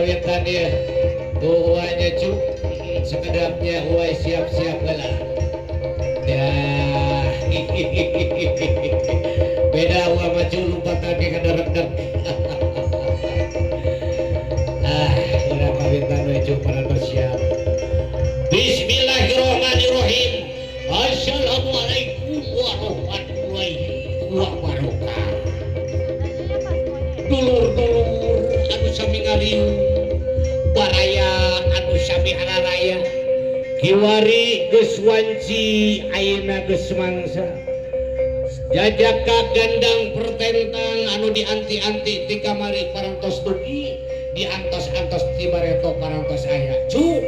ngawitan ieu. Tuh nya cu. Sekedapnya uai siap-siap heula. Ya. Beda uah mah cu lumpat lagi ka derek-derek. Ah, urang ngawitan we cu parantos siap. Bismillahirrahmanirrahim. Assalamualaikum warahmatullahi wabarakatuh. Dulur-dulur anu sami ngariung, baraya anu sami hararaya, kiwari geus wanci ayeuna geus mangsa. Jajaka gandang pertentang anu dianti-anti ti kamari parantos dugi, diantos-antos ti bareto parantos aya. Cu.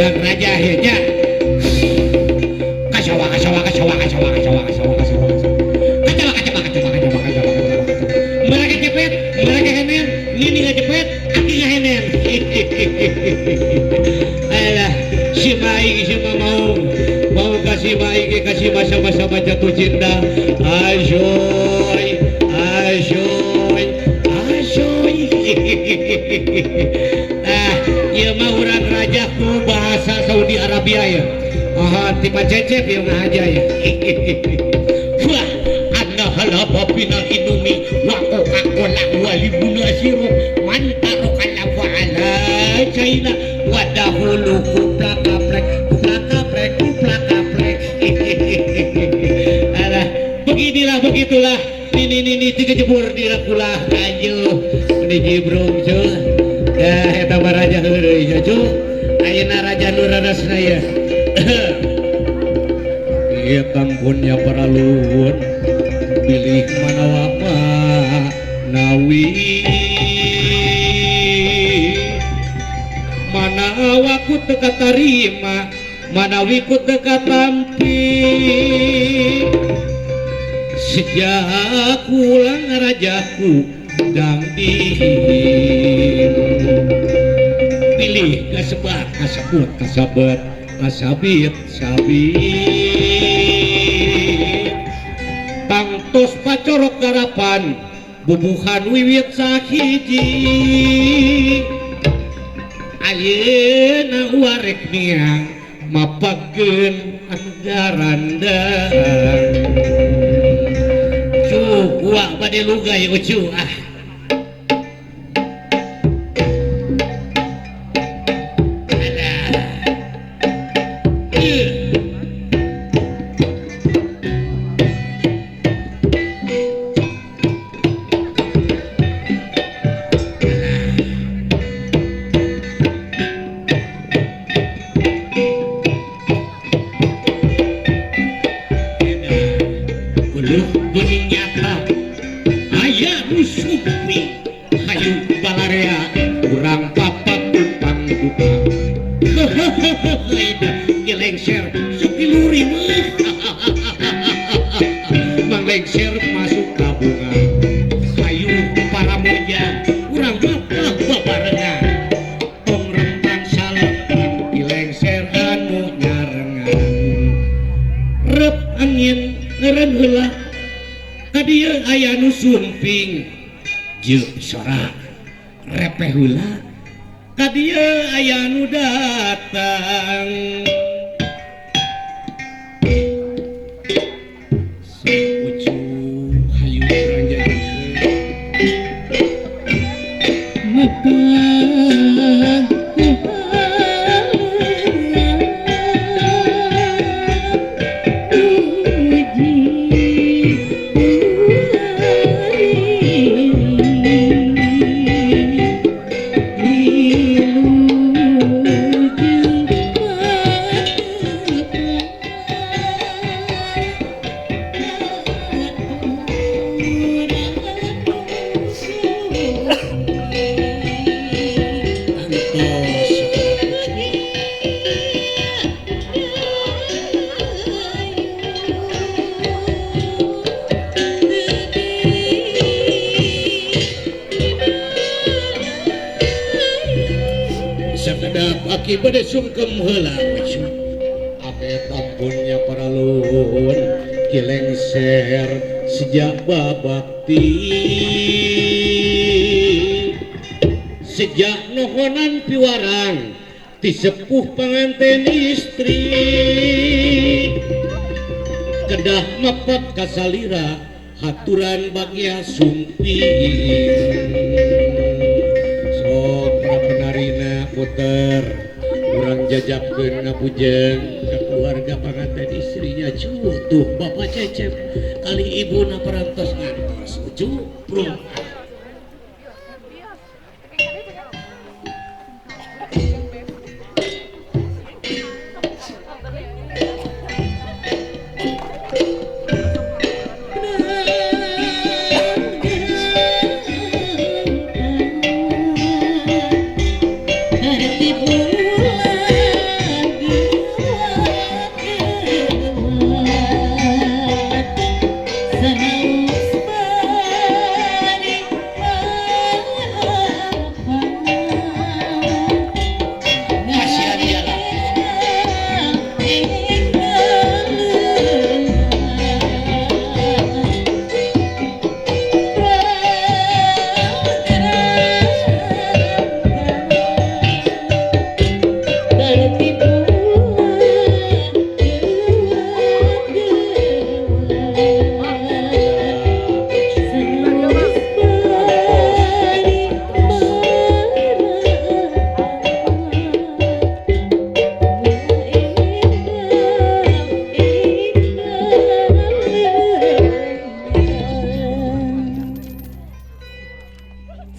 Raja ya. Kasawa kasawa kasawa kasawa kasawa kasawa. Alah, si Mai si mau mau kasih Mai ke kasih masa-masa jatuh cinta. Ajoy, ajoy, ajoy. Ah, ieu mah urang raja ku bahasa Saudi Arabia ya. Aha, tipe cecep ya ngahaja ya. Wah, anna halaba bina inumi wa Coca-Cola wa libuna sirup mantaro kala wa ala China wa dahulu kuplak kaplek kuplak kaplek kuplak kaplek. Alah, beginilah begitulah nini nini tiga jebur di kulah ayo ini jibrung cu ya eta mah raja heureuy cu ayeuna raja nu rarasna ya. Ieu tampunnya para luhur pilih manawa nawi manawa ku teu katarima manawi ku teu katampi sejak ulang rajaku dangdi pilih kasebat kasebut kasabet kasabit sabit tangtos pacorok garapan bubuhan wiwit sahiji ayeuna warek niang mapakeun anggarandang cu uak bade lugay ucu ah. Akibat sungkem heula amet ampunnya para luhur kilengser sejak babakti sejak nohonan piwarang ti sepuh panganten istri kedah mepet kasalira haturan bagya sumpi sok para penarina puter urang jajapkeun ngapujeng ke keluarga panganten istrinya cu tuh bapak Cecep kali ibuna parantos ngantos cu bro. Senang sekali.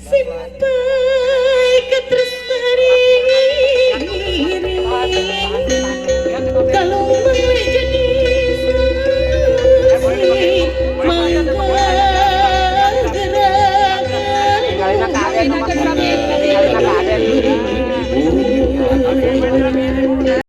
Simpai katresnan.